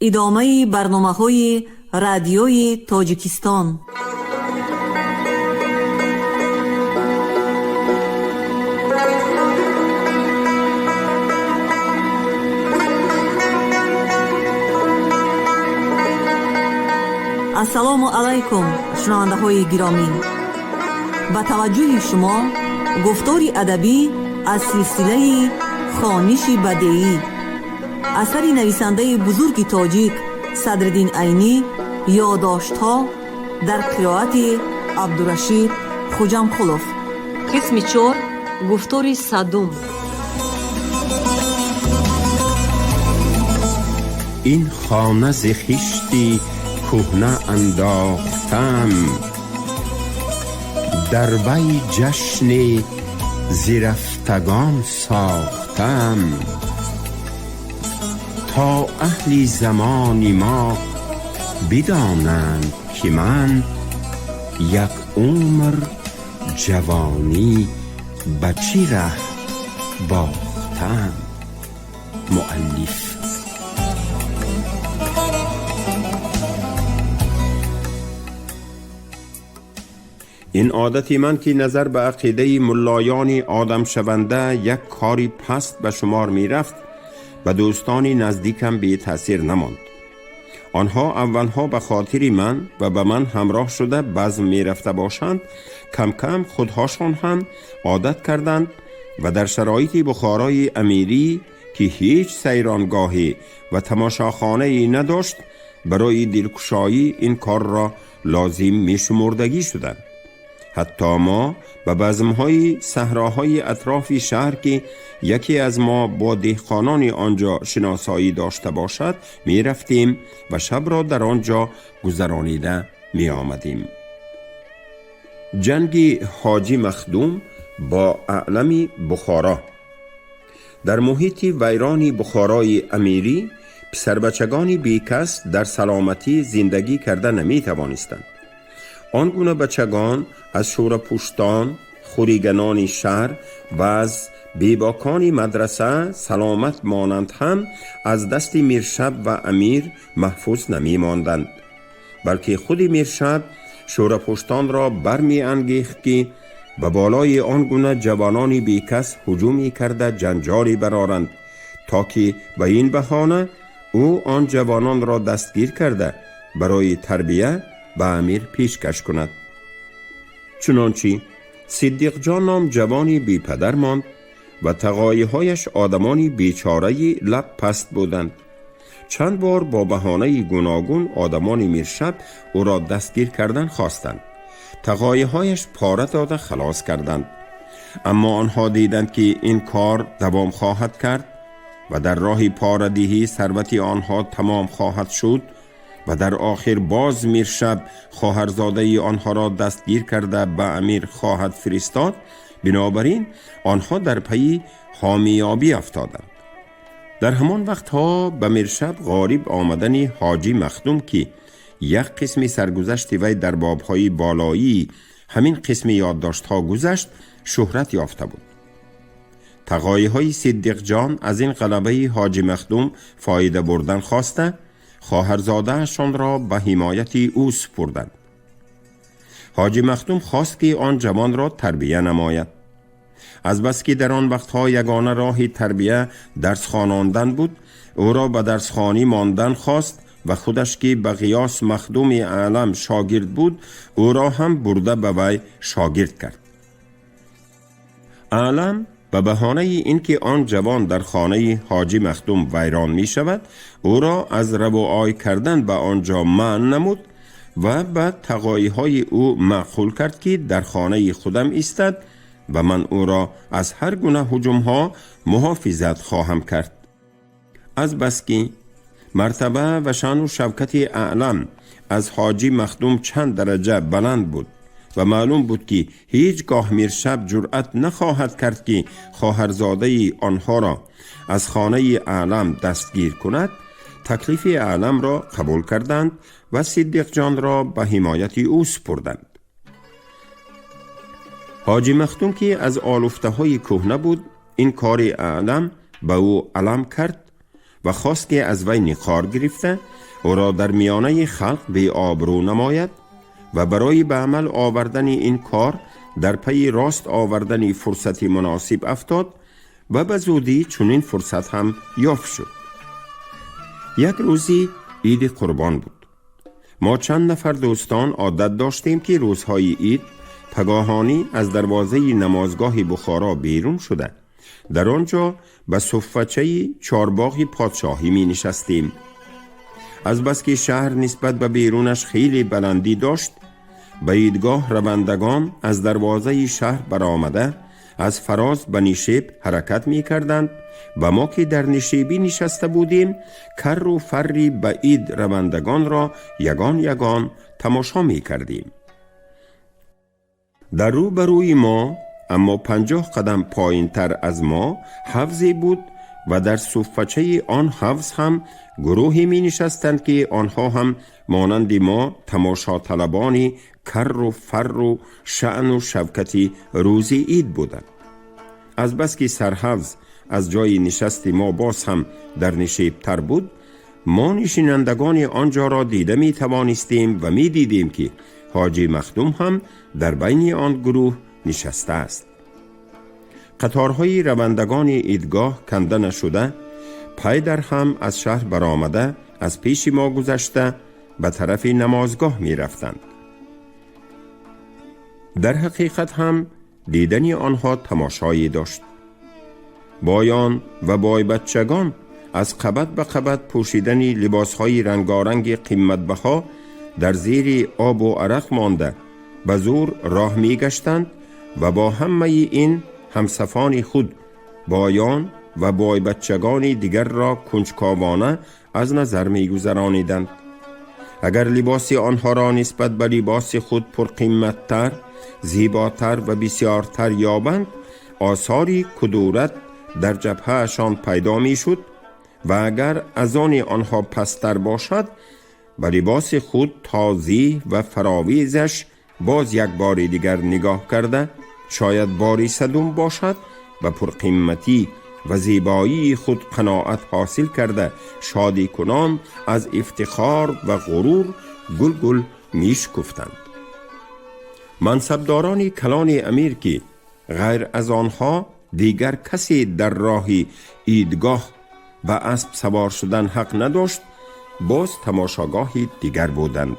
Идомаи барномаҳои Радиои Тоҷикистон. Ассалому алайкум, шунавандаҳои гиромӣ. Ба таваҷҷӯҳи шумо гуфтори адабӣ аз силсилаи «Хониши бадеӣ», асари нависандаи бузурги тоҷик Садриддин Айнӣ, «Ёдоштҳо» дар қироати Абдурашид Хуҷамқулов. Қисми чор, гуфтори 100-ум. Ин хона зи хишти кӯҳна андохтам, дар вай ҷашни зи рафтагон сохтам, то аҳли замони мо бидонанд, ки ман як умр ҷавонӣ ба чӣ раҳ бохтам. Муаллиф. Ин одати ман, ки назар ба ақидаи муллоёни одамшаванда як кори паст ба шумор мерафт, ба дӯстони наздикам бетаъсир намонд. Онҳо аввалҳо ба хотири ман ва ба ман ҳамроҳ шуда базм мерафта бошанд, кам-кам худҳошон ҳам одат карданд ва дар шароити Бухорои амирӣ, ки ҳеҷ сайронгоҳе ва тамошохонае надошт, барои дилкушоӣ ин корро лозим мешумурдагӣ шуданд. Ҳатто мо ба базмҳои саҳроҳои атрофи шаҳр, ки яке аз мо бо деҳқонони он ҷо шиносоӣ дошта бошад, мерафтем ва шабро дар он ҷо гузаронида меомадем. Ҷанги Ҳоҷӣ Махдум бо Аълами Бухоро. Дар муҳити вайрони Бухорои амирӣ писарбачагони бекас дар саломатӣ зиндагӣ карда наметавонистанд. Он гуна бачагон аз шӯрапуштон, хуриганони шаҳр ва аз бебокони мадраса саломат монанд ҳам аз дасти миршаб ва амир маҳфуз намемонданд, балки худи миршаб шӯрапуштонро бармеангехт, ки ба болои он гуна ҷавонони бекас ҳуҷуме карда, ҷанҷоле бароранд, то ки ба ин баҳона ӯ он ҷавононро дастгир карда, барои тарбия ба амир пешкаш кунад. Чунончи Сиддиқҷон ном ҷавони бепадар монд ва тағоиҳояш одамони бечораи лаб паст буданд. Чанд бор бо баҳонаи гуногун одамони миршаб ӯро дастгир кардан хостанд. Тағоиҳояш пора дода халос карданд. Аммо онҳо диданд, ки ин кор давом хоҳад кард ва дар роҳи порадиҳӣ сарвати онҳо тамом хоҳад шуд ва дар охир боз миршаб хоҳарзодаи онҳоро дастгир карда, ба амир хоҳад фиристод. Бинобар ин онҳо дар пайи ҳомиёбӣ афтоданд. Дар ҳамон вақтҳо ба миршаб ғориб омадани Ҳоҷӣ Махдум, ки як қисми саргузашти вай дар бобҳои болоии ҳамин қисми ёддоштҳо гузашт, шӯҳрат ёфта буд. Тағоиҳои Сиддиқҷон аз ин ғалабаи Ҳоҷӣ Махдум фоида бурдан хоста, хоҳарзодаашонро ба ҳимояти ӯ супурданд. Ҳоҷӣ Махдум хост, ки он ҷавонро тарбия намояд. Азбаски дар он вақтҳо ягона роҳи тарбия дарс хонондан буд, ӯро ба дарсхонӣ мондан хост ва худаш, ки ба Ғиёс Махдуми Аълам шогирд буд, ӯро ҳам бурда ба вай шогирд кард. Аълам ба баҳонаи ин ки он ҷавон дар хонаи Ҳоҷӣ Махдум вайрон мешавад, ӯро аз равуой кардан ба он ҷо манъ намуд ва ба тағоиҳои ӯ маъқул кард, ки дар хонаи худам истад ва ман ӯро аз ҳар гуна ҳуҷумҳо муҳофизат хоҳам кард. Азбаски мартаба ва шаъну шавкати Аълам аз Ҳоҷӣ Махдум чанд дараҷа баланд буд ва маълум буд, ки ҳеҷ гоҳ миршаб ҷуръат нахоҳад кард, ки хоҳарзодаи онҳоро аз хонаи Аълам дастгир кунад, таклифи Аъламро қабул карданд ва Сиддиқҷонро ба ҳимояти ӯ супурданд. Ҳоҷӣ Махдум, ки аз олуфтаҳои кӯҳна буд, ин кори Аълам ба ӯ алам кард ва хост, ки аз вай ниқор гирифта. او را در میانه خلق بی آبرو نماید و برای به عمل آوردن این کار در پی راست آوردن فرصت مناسب افتاد و به زودی چنین فرصت هم یافت شد. یک روزی عید قربان بود. ما چند نفر دوستان عادت داشتیم که روزهای عید پگاهانی از دروازه نمازگاه بخارا بیرون شده در آنجا به صفچه چارباغ پادشاهی می نشستیم. از بس که شهر نسبت به بیرونش خیلی بلندی داشت، به عیدگاه روندگان از دروازه شهر برآمده از فراز به نشیب حرکت می کردند و ما که در نشیبی نشسته بودیم کر و فری به عید روندگان را یگان یگان تماشا می کردیم. در روبروی ما اما 50 قدم پایین تر از ما حوضی بود و در صفچه آن حوض هم گروهی می نشستند که آنها هم مانند ما تماشا طلبانی کر و فر و شأن و شوکت روزی عید بودند. از بس که سرحوض از جای نشست ما باز هم در نشیب تر بود، ما نشینندگان آنجا را دیده می توانستیم و می دیدیم که حاجی مخدوم هم در بین آن گروه نشسته است. قطارهای روندگان عیدگاه کنده نشده پای در هم از شهر برآمده از پیش ما گذشته به طرف نمازگاه می رفتند. در حقیقت هم دیدن آنها تماشایی داشت. بایان و بای بچگان از قبط به قبط پوشیدن لباسهای رنگارنگ قیمت بها در زیر آب و عرق مانده به زور راه می گشتند و با همه این همصفان خود بایان و بای بچگان دیگر را کنجکاوانه از نظر می گذرانیدند. اگر لباس آنها را نسبت به لباس خود پرقیمتتر، زیباتر و بسیارتر یابند، آثاری کدورت در جبههشان پیدا می شد و اگر از آن آنها پستر باشد، به لباس خود تازی و فراویزش باز یک بار دیگر نگاه کرده، شاید باری صدم باشد و پرقیمتی و زیبایی خود قناعت حاصل کرده شادی کنان از افتخار و غرور گل گل میشکفتند. منصبداران کلان امیر که غیر از آنها دیگر کسی در راه عیدگاه به اسب سوار شدن حق نداشت، باز تماشاگاهی دیگر بودند.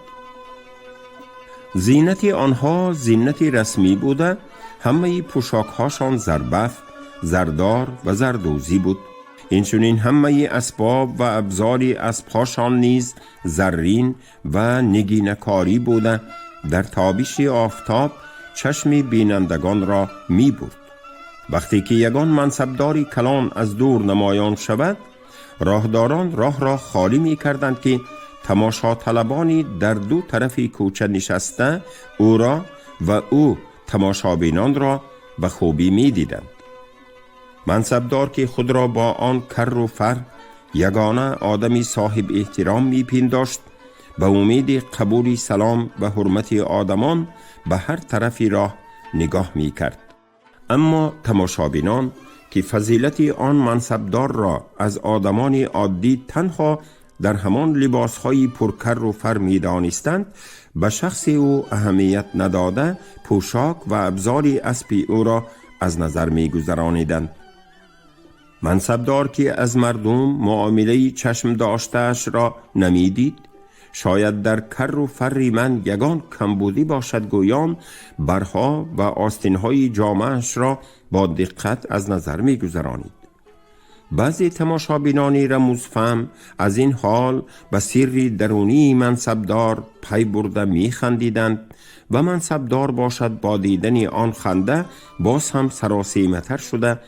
زینت آنها زینت رسمی بوده، همه پوشاکهاشان زربفت، زردار و زردوزی بود. اینچنین همه اسباب و ابزار اسبهاشان نیز زرین و نگینکاری بوده در تابش آفتاب چشم بینندگان را می برد. وقتی که یگان منصبداری کلان از دور نمایان شود، راهداران راه را خالی می کردند که تماشا طلبانی در دو طرف کوچه نشسته او را و او تماشابینان را به خوبی می دیدند. منصبدار که خود را با آن کر و فر یگانه آدمی صاحب احترام می پنداشت، به امید قبول سلام و حرمت آدمان به هر طرفی راه نگاه می کرد. اما تماشابینان که فضیلت آن منصبدار را از آدمان عادی تنها در همان لباسهای پرکر و فر می دانستند، به شخص او اهمیت نداده پوشاک و ابزار اسب او را از نظر می گذرانیدند. منصبدار که از مردم معامله چشم داشته‌اش را نمیدید، شاید در کر و فر من یگان کمبودی باشد، گویان برها و آستینهای جامه‌اش را با دقت از نظر می گذرانید. بعضی تماشابینان رموزفهم از این حال به سر درونی منصبدار پی برده می خندیدند و منصبدار باشد با دیدن آن خنده باز هم سراسیمه شده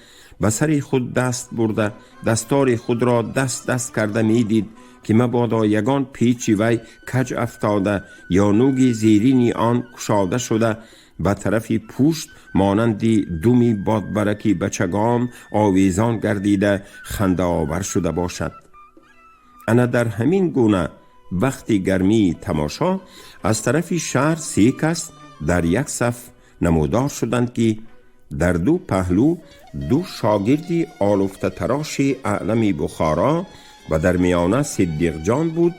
به سر خود دست برده دستار خود را دست دست کرده می دید که مبادا یگان پیچی وی کج افتاده یا نوگ زیرینی آن کشاده شده به طرف پشت مانند دومی بادبرکی بچگان آویزان گردیده خنده آور شده باشد. انا در همین گونه وقتی گرمی تماشا از طرف شهر 3 کس در یک صف نمودار شدند که در دو پهلو دو شاگردی آلفته تراش اعلم بخارا و در میانه صدیق جان بود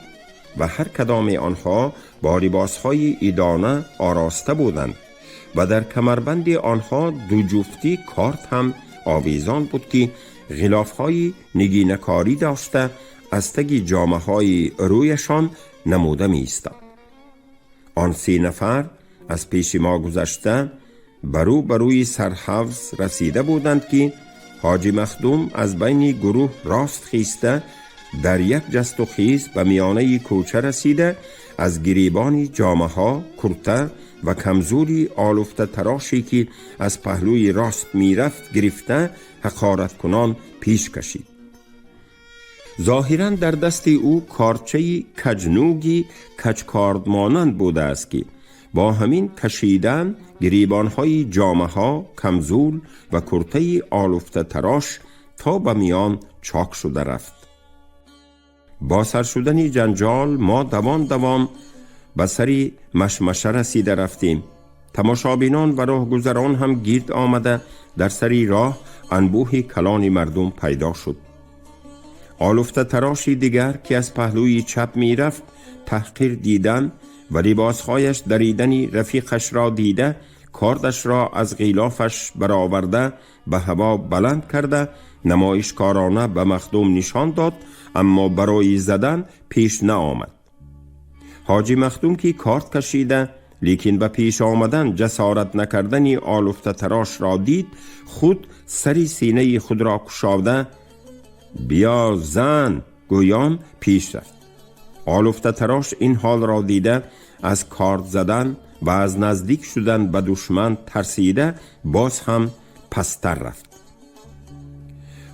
و هر کدام آنها با لباسهای ایدانه آراسته بودند و در کمربند آنها دو جفتی کارت هم آویزان بود که غلافهای نگینکاری داشته از تگ جامه های رویشان نموده می ایستاد. آن 3 نفر از پیش ما گذشته بروی سرحوض رسیده بودند که حاجی مخدوم از بین گروه راست خیسته در یک جست و خیز به میانه کوچه رسیده از گریبان جامه ها، کرته و کمزوری آلفته تراشی که از پهلوی راست میرفت گرفته حقارت کنان پیش کشید. ظاهرا در دست او کارچه کجنوگی کجکارد مانند بوده است که با همین کشیدن گریبانهای جامه ها، کمزول و کرته آلفته تراش تا به میان چاک شده رفت. با سر شدن جنجال ما دوان دوان به سری مشمشه رسیده رفتیم. تماشابینان و راهگذران هم گیرد آمده در سری راه انبوه کلان مردم پیدا شد. آلفته تراشی دیگر که از پهلوی چپ می رفت تحقیر دیدن و لباسهایش دریدن رفیقش را دیده کاردش را از غلافش برآورده به هوا بلند کرده نمایشکارانه به مخدوم نشان داد، اما برای زدن پیش نآمد. حاجی مخدوم که کارت کشیده لیکن به پیش آمدن جسارت نکردن آلفته تراش را دید، خود سری سینه خود را کشاده بیا زن گویان پیش رفت. آلفته تراش این حال را دیده از کارت زدن و از نزدیک شدن به دشمن ترسیده باز هم پستر رفت.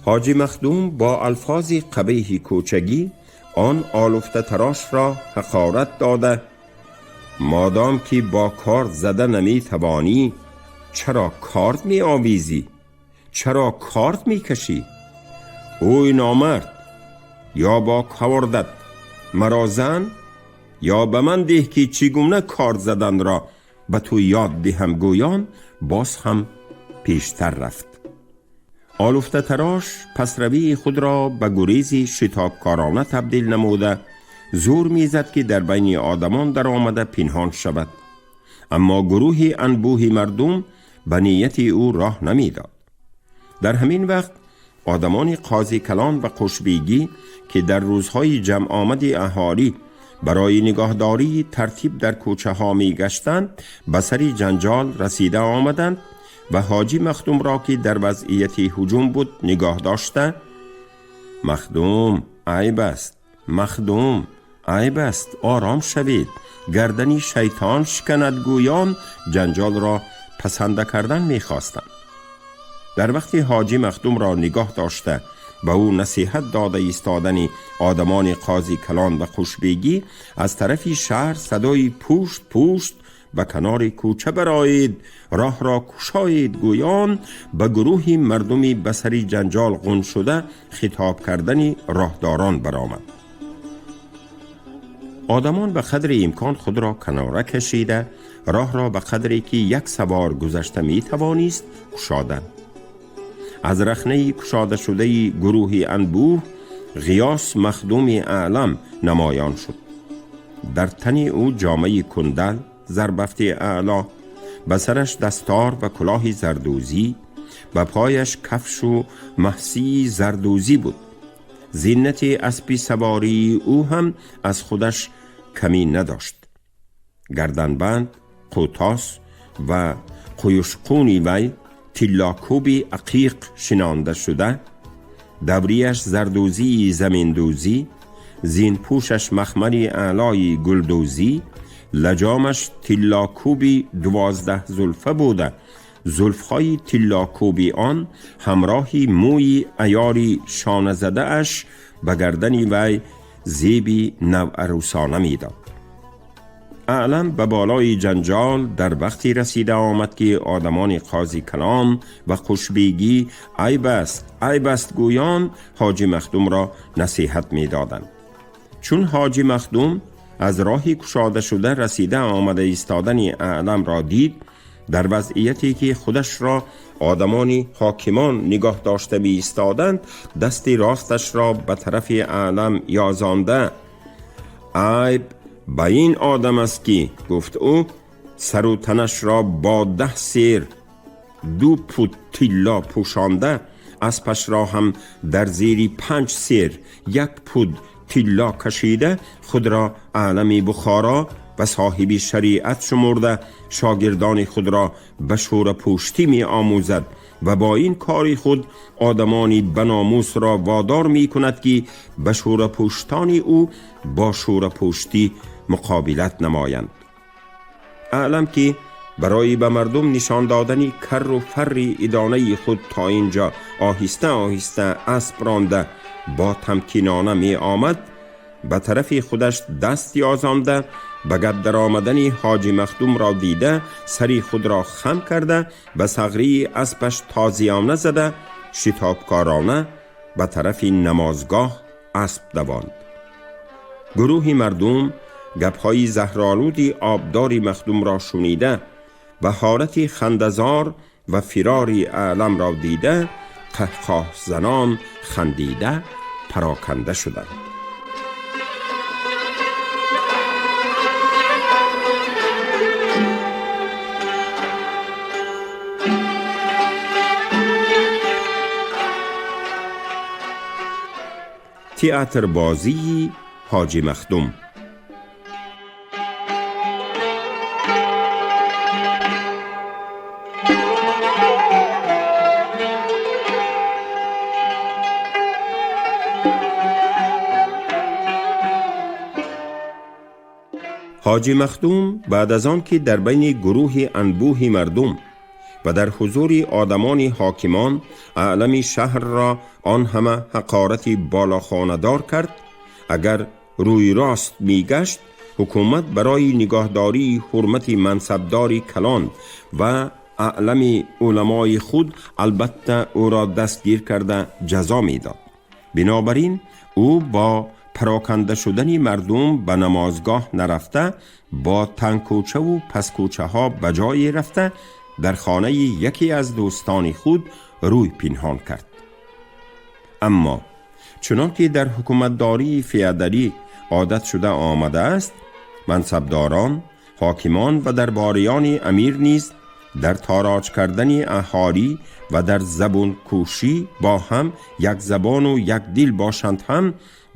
حاجی مخدوم با الفاظ قبیح کوچگی آن آلفته تراش را حقارت داده مادام که با کارت زده نمی توانی چرا کارت می آویزی؟ چرا کارت می کشی؟ اوی نامرد، یا با کاردت مرا زن یا به من ده که چگونه کارت زدن را به تو یاد دهم گویان باز هم پیشتر رفت. آلفته تراش پسروی خود را به گریزی شتابکارانه تبدیل نموده زور میزد که در بین آدمان در آمده پنهان شود، اما گروه انبوه مردم به نیت او راه نمیداد. در همین وقت آدمان قاضی کلان و قشبیگی که در روزهای جمع آمد اهالی برای نگاهداری ترتیب در کوچه ها می گشتند به سر جنجال رسیده آمدند و حاجی مخدوم را که در وضعیت هجوم بود نگاه داشته مخدوم عیب است، مخدوم عیب است، آرام شوید، گردنی شیطان شکند گویان جنجال را پسنده کردن میخواستند. در وقتی حاجی مخدوم را نگاه داشته به او نصیحت داده ایستادن آدمان قاضی کلان و خوشبیگی از طرف شهر صدای پوشت پوشت به کنار کوچه برایید، راه را کشایید گویان به گروهی مردمی به سری جنجال غن شده خطاب کردن راهداران برآمد. آدمان به قدر امکان خود را کناره کشیده راه را به قدری که یک سوار گذشته می توانست کشادند. از رخنه کشاده شده گروه انبوه غیاث مخدوم اعلم نمایان شد. در تن او جامه کندل زربفت اعلا، به سرش دستار و کلاه زردوزی، به پایش کفش و محسی زردوزی بود. زینت اسبی سواری او هم از خودش کمی نداشت. گردنبند، قوتاس و قیشقونی وی تیلاکوبی عقیق شنانده شده، دوریش زردوزی زمیندوزی، زین پوشش مخمری اعلای گلدوزی، لجامش تیلاکوبی 12 زلفه بوده، زلفهای تیلاکوبی آن همراهی موی عیاری شانه زده اش به گردن وی زیبی نوعروسانه میداد. اعلم به بالای جنجال در وقتی رسیده آمد که آدمان قاضی کلام و خوشبیگی عیب است عیب است گویان حاجی مخدوم را نصیحت میدادند. چون حاجی مخدوم از راهی کشاده شده رسیده آمده ایستادن اعلم را دید، در وضعیتی که خودش را آدمانی حاکمان نگاه داشته می ایستادند، دست راستش را به طرف اعلم یازانده عیب به این آدم است که، گفت او، سر و تنش را با 10 سیر 2 پود طلا پوشانده، اسپش را هم در زیر 5 سیر 1 پود طلا کشیده، خود را اعلم بخارا و صاحب شریعت شمرده، شاگردان خود را به شور پوشتی می آموزد و با این کار خود آدمانی بناموس را وادار می کند که به شور پوشتان او با شور پوشتی مقابلت نمایند. اعلم که برای به مردم نشان دادن کر و فر ادانه خود تا اینجا آهسته آهسته اسب رانده با تمکینانه می آمد، به طرف خودش دست یازانده، به گپ در آمدن حاجی مخدوم را دیده، سری خود را خم کرده، به صغری اسبش تازیانه زده، شتابکارانه به طرف نمازگاه اسب دواند. گروه مردم گپهای زهرآلودی آبدار مخدوم را شنیده و حالت خندزار و فراری اعلم را دیده، قهقاه زنان خندیده پراکنده شدند. تئاتر بازی حاجی مخدوم. حاجی مخدوم بعد از آن که در بین گروه انبوه مردم و در حضور آدمان حاکمان اعلم شهر را آن همه حقارت بالاخانه‌دار کرد، اگر روی راست میگشت حکومت برای نگاهداری حرمت منصبدار کلان و اعلم علمای خود البته او را دستگیر کرده جزا میداد. بنابراین او با پراکنده شدن مردم به نمازگاه نرفته، با تنگ کوچه و پس کوچه ها به جای رفته، در خانه یکی از دوستان خود روی پنهان کرد. اما چنان که در حکومتداری فیادری عادت شده آمده است، منصبداران، حاکمان و درباریان امیر نیز در تاراج کردن اهالی و در زبون کوشی با هم یک زبان و یک دل باشند، هم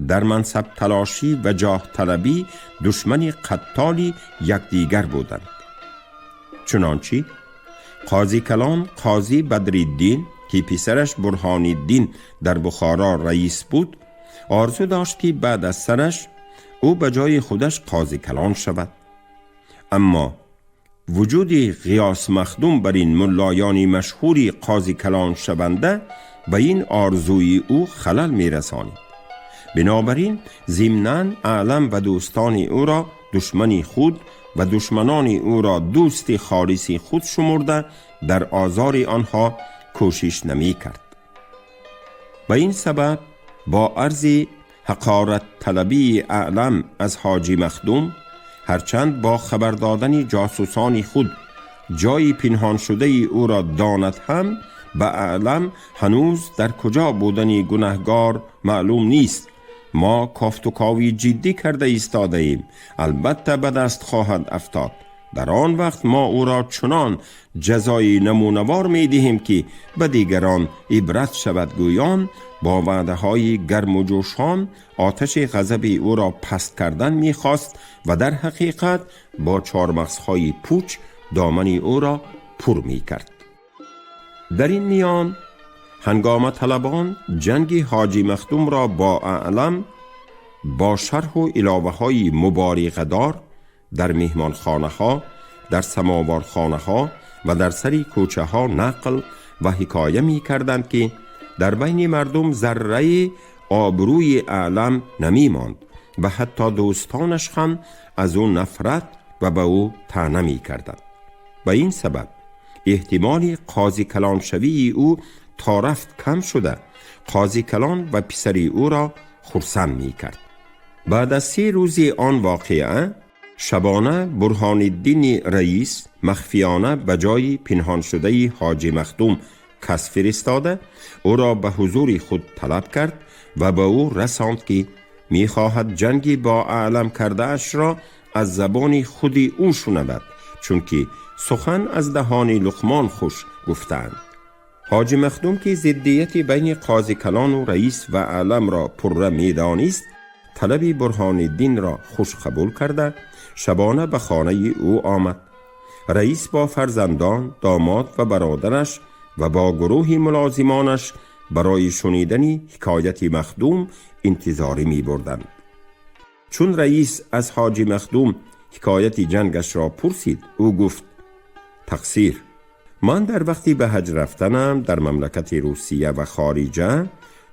در منصب تلاشی و جاه طلبی دشمن قتالی یکدیگر بودند. چنانچه قاضی کلان قاضی بدرالدین که پسرش برهان الدین در بخارا رئیس بود، آرزو داشت که بعد از سرش او به جای خودش قاضی کلان شود. اما وجود غیاث مخدوم بر این ملایان مشهوری قاضی کلان شونده به این آرزوی او خلل می رسانید. بنابراین ضمناً اعلم و دوستان او را دشمن خود و دشمنان او را دوست خالص خود شمرده در آزار آنها کوشش نمی کرد. به این سبب با عرض حقارت طلبی اعلم از حاجی مخدوم، هرچند با خبر دادن جاسوسان خود جای پنهان شده او را داند، هم به اعلم هنوز در کجا بودن گناهگار معلوم نیست. ما کافت و کاوی جدی کرده ایستاده ایم، البته به دست خواهد افتاد. در آن وقت ما او را چنان جزای نمونوار می دهیم که به دیگران عبرت شود. گویان با وعده های گرم و جوشان آتش غضب او را پست کردن می خواست و در حقیقت با چارمغزهای پوچ دامن او را پر می کرد. در این میان هنگام طلبان جنگ حاجی مخدوم را با اعلم با شرح و علاوه های مبارغه دار در مهمانخانه ها، در سماوارخانه ها و در سری کوچه ها نقل و حکایه می کردند که در بین مردم ذره آبروی اعلم نمی ماند و حتی دوستانش هم از او نفرت و به او طعنه می کردند. به این سبب احتمال قاضی کلان شوی او تا رفت کم شده، قاضی کلان و پسری او را خرسند می کرد. بعد از 3 روز آن واقعه، شبانه برهان الدین رئیس مخفیانه به جای پنهان شده حاجی مخدوم کس فرستاده، او را به حضور خود طلب کرد و به او رساند که می‌خواهد جنگی با اعلم کرده اش را از زبان خودی او شنود، چون که سخن از دهان لقمان خوش گفتند. حاجی مخدوم که ضدیت بین قاضی کلان و رئیس و اعلم را پره می‌دانست، طلب برهان الدین را خوش قبول کرده شبانه به خانه او آمد. رئیس با فرزندان، داماد و برادرش و با گروه ملازمانش برای شنیدن حکایت مخدوم انتظاری می بردند. چون رئیس از حاجی مخدوم حکایت جنگش را پرسید، او گفت: تقصیر، من در وقتی به حج رفتنم در مملکت روسیه و خارجه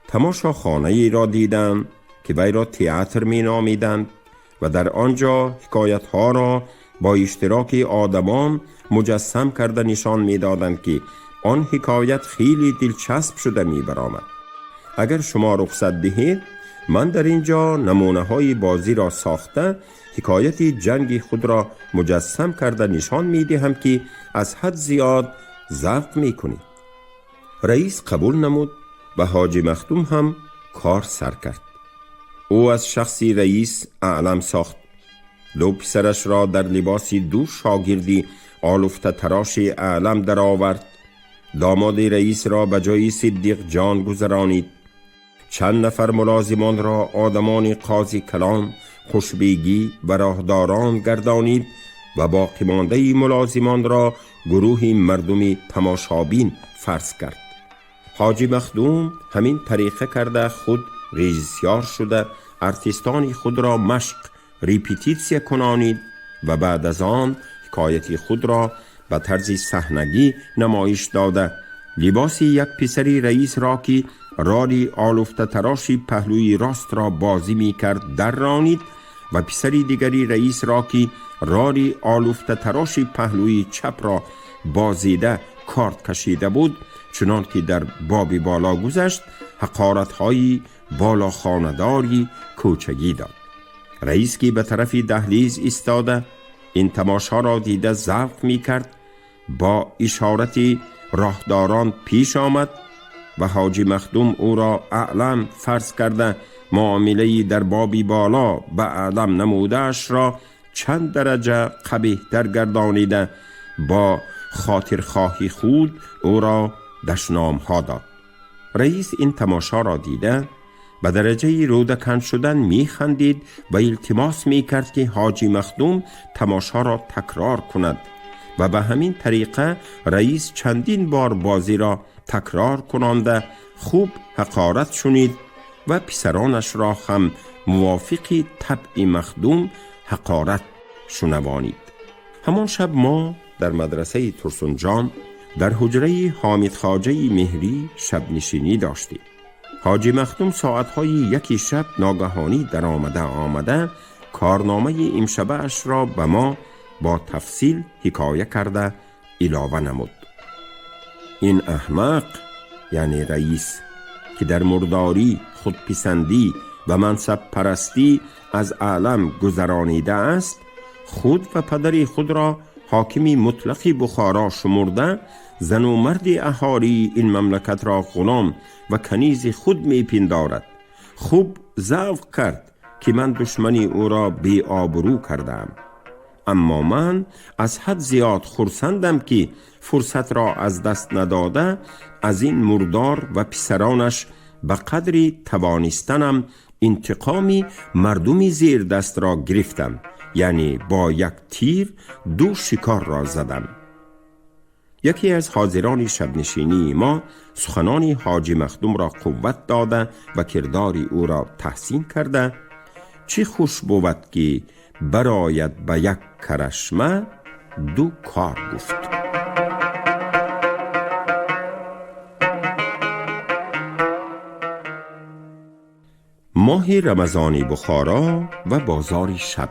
تماشاخانه ای را دیدم که وی را تئاتر می نامیدند و در آنجا حکایت ها را با اشتراک آدمان مجسم کرده نشان می دادند که آن حکایت خیلی دلچسب شده می برآمد. اگر شما رخصت دهید، من در اینجا نمونه های بازی را ساخته حکایت جنگ خود را مجسم کرده نشان می دهم که از حد زیاد ذوق می کنید. رئیس قبول نمود و حاجی مخدوم هم کار سر کرد. او از شخصی رئیس اعلم ساخت. دو پسرش را در لباس دو شاگردی آلفته تراش اعلم درآورد. داماد رئیس را به جای صدیق جان گذرانید. چند نفر ملازمان را آدمان قاضی کلان، خوشبیگی و راهداران گردانید و باقی مانده ملازمان را گروه مردمی تماشابین فرض کرد. حاجی مخدوم همین طریقه کرده خود رژیسیار شده ارتیستان خود را مشق ریپیتیتسیا کنانید و بعد از آن حکایت خود را به طرز صحنگی نمایش داده لباس یک پسری رئیس را که راری آلفته تراشی پهلوی راست را بازی می کرد در رانید و پسری دیگری رئیس را که راری آلفته تراشی پهلوی چپ را بازیده کارت کشیده بود، چنان که در باب بالا گذشت، حقارت‌های بالا خانداری کوچگی داد. رئیس که به طرف دهلیز ایستاده این تماشا را دیده ذوق می کرد، با اشارت راهداران پیش آمد و حاجی مخدوم او را اعلم فرض کرده معامله‌ای در بابی بالا به اعلم نموده‌اش را چند درجه قبیح تر گردانیده با خاطرخواهی خود او را دشنام ها داد. رئیس این تماشا را دیده به درجه رودکن شدن می خندید و التماس می کرد که حاجی مخدوم تماشا را تکرار کند و به همین طریقه رئیس چندین بار بازی را تکرار کننده خوب حقارت شنید و پسرانش را هم موافق طبع مخدوم حقارت شنوانید. همان شب ما در مدرسه ترسونجان در حجره حامد خواجه مهری شب نشینی داشتیم. حاجی مخدوم ساعتهای یکی شب ناگهانی در آمده کارنامه امشبه اش را به ما با تفصیل حکایه کرده علاوه نمود. این احمق، یعنی رئیس، که در مرداری، خودپسندی و منصب پرستی از عالم گذرانیده است، خود و پدر خود را حاکمی مطلق بخارا شمرده زن و مرد اهالی این مملکت را غلام و کنیز خود می پندارد. خوب ذوق کرد که من دشمنی او را بی آبرو کردم، اما من از حد زیاد خرسندم که فرصت را از دست نداده از این مردار و پسرانش به قدری توانستنم انتقامی مردمی زیر دست را گرفتم، یعنی با یک تیر دو شکار را زدم. یکی از حاضران شبنشینی ما سخنان حاجی مخدوم را قوت داده و کردار او را تحسین کرده چه خوش بود که براید به یک کرشمه دو کار گفت. ماه رمضان بخارا و بازار شب.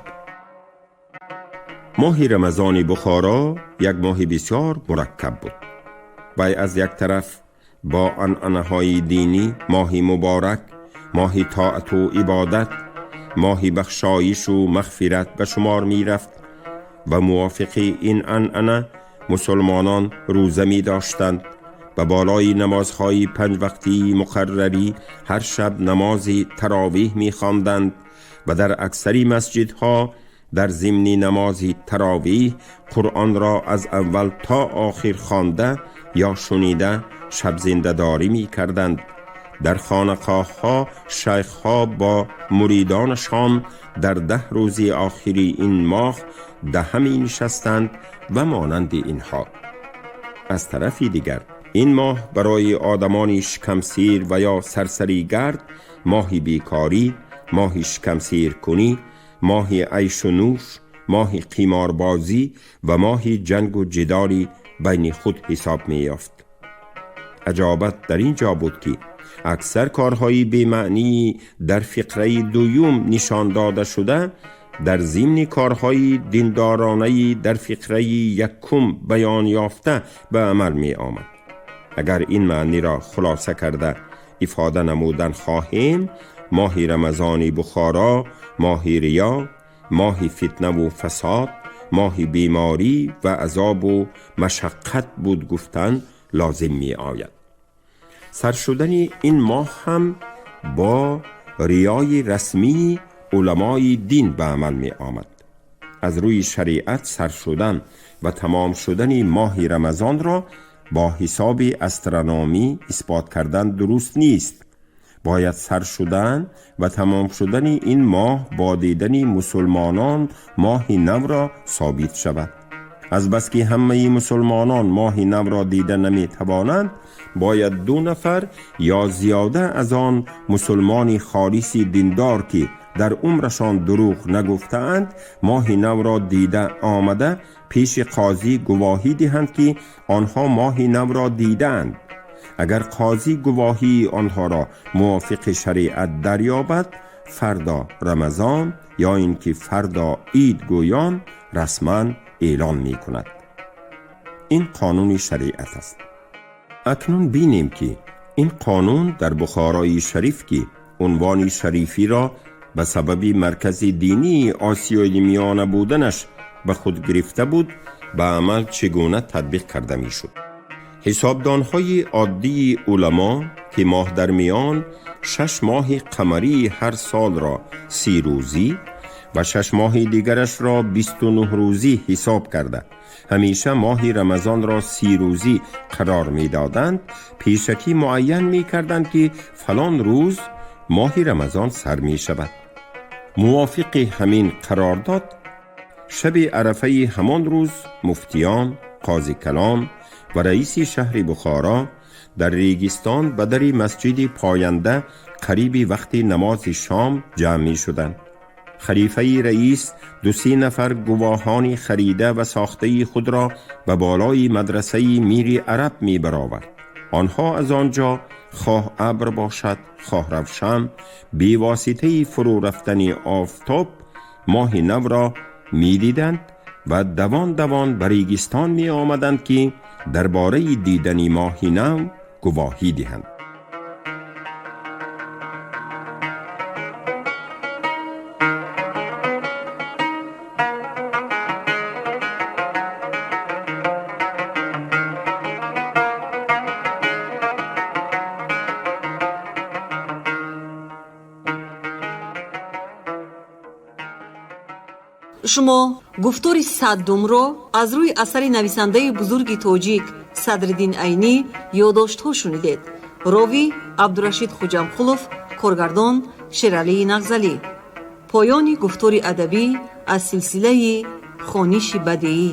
ماه رمضان بخارا یک ماه بسیار مرکب بود. وی از یک طرف با عنعنه‌های دینی ماه مبارک، ماه طاعت و عبادت، ماه بخشایش و مغفرت به شمار می رفت و موافق این عنعنه مسلمانان روزه می داشتند، به بالای نمازهای 5 وقتی مقرری هر شب نماز تراویح می خواندند و در اکثری مسجدها در ضمن نماز تراویح قرآن را از اول تا آخر خوانده یا شنیده شب زنده داری می کردند. در خانقاه ها شیخ ها با مریدانشان در 10 روز آخری این ماه دهمی نشستند و مانند اینها. از طرفی دیگر این ماه برای آدمانی شکمسیر و یا سرسری گرد ماهی بیکاری، ماهی شکمسیر کنی، ماهی عیش و نوش، ماهی قیماربازی و ماهی جنگ و جدالی بین خود حساب می یافت. عجابت در این جا بود که اکثر کارهای بی‌معنی در فقره دوم نشان داده شده در ضمن کارهای دیندارانه در فقره یکم بیان یافته به عمل می آمد. اگر این معنی را خلاصه کرده افاده نمودن خواهیم، ماه رمضان بخارا ماه ریا، ماه فتنه و فساد، ماه بیماری و عذاب و مشقت بود گفتن لازم می آید. سر شدن این ماه هم با ریای رسمی علمای دین به عمل می آمد. از روی شریعت سر شدن و تمام شدن ماه رمضان را با حساب استرانومی اثبات کردن درست نیست. باید سر شدن و تمام شدن این ماه با دیدن مسلمانان ماه نو را ثابت شود. از بس که همه مسلمانان ماه نو را دیده نمی توانند، باید 2 نفر یا زیاده از آن مسلمان خالص دیندار که در عمرشان دروغ نگفتند ماه نو را دیده آمده پیش قاضی گواهی دهند که آنها ماه نو را دیدند. اگر قاضی گواهی آنها را موافق شریعت دریابد، فردا رمضان یا اینکه فردا عید گویان رسما اعلان می کند. این قانون شریعت است. اکنون بینیم که این قانون در بخارای شریف که عنوان شریفی را به سبب مرکز دینی آسیای میانه بودنش به خود گرفته بود، به عمل چگونه تطبیق کرده می شد. حسابدانهای عادی علما که ماه در میان 6 ماه قمری هر سال را 30 روزی و 6 ماه دیگرش را 29 روزی حساب کرده همیشه ماه رمضان را 30 روزی قرار می دادند، پیشکی معین می کردند که فلان روز ماه رمضان سر می شود. موافق همین قرارداد شب عرفه همان روز مفتیان، قاضی کلام و رئیس شهر بخارا در ریگستان به در مسجد پاینده قریب وقت نماز شام جمع می شدند. خلیفه رئیس 2-3 نفر گواهان خریده و ساخته خود را به بالای مدرسه میر عرب می برآورد. آنها از آنجا خواه ابر باشد خواه روشن بی واسطه فرو رفتن آفتاب ماه نو را می دیدند و دوان دوان به ریگستان می آمدند که درباره دیدن ماه نو گواهی دهند. Шумо гуфтори саддумро аз рӯи асари нависандаи бузурги тоҷик Садриддин Айнӣ ёддоштҳо шунидед. Ровӣ Абдурашид Хуҷамқулов, коргардон Шералии Нағзалӣ. Поёни гуфтори адабӣ аз силсилаи хониши бадеӣ.